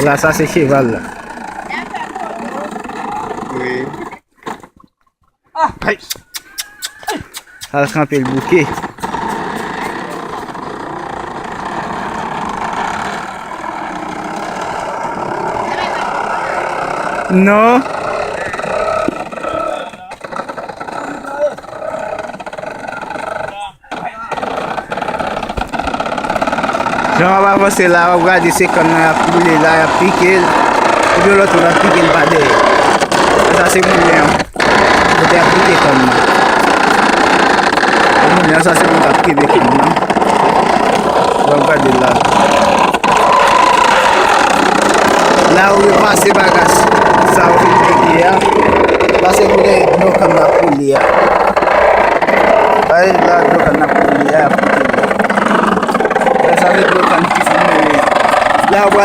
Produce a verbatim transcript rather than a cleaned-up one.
La, sa se cheval la. Wi. Ay. Al kanpe l bouke. Non. Jan w ap avanse la, w ap gade se kann nan y ap woule la, y ap pike l. Epi yon lòt moun ap pike l pa dèyè. Sa se moulen an. Kote y ap pike kann nan. Moulen an, sa se moun k ap kenbe kann nan. W ap gade la. La ou repase bagaj sa ou fin pike a. Pase kote dlo kann nan ap koule a. Bay la dlo kann nan ap koule a, ap koule. Sa se dlo kann ki fin mele. La ou pral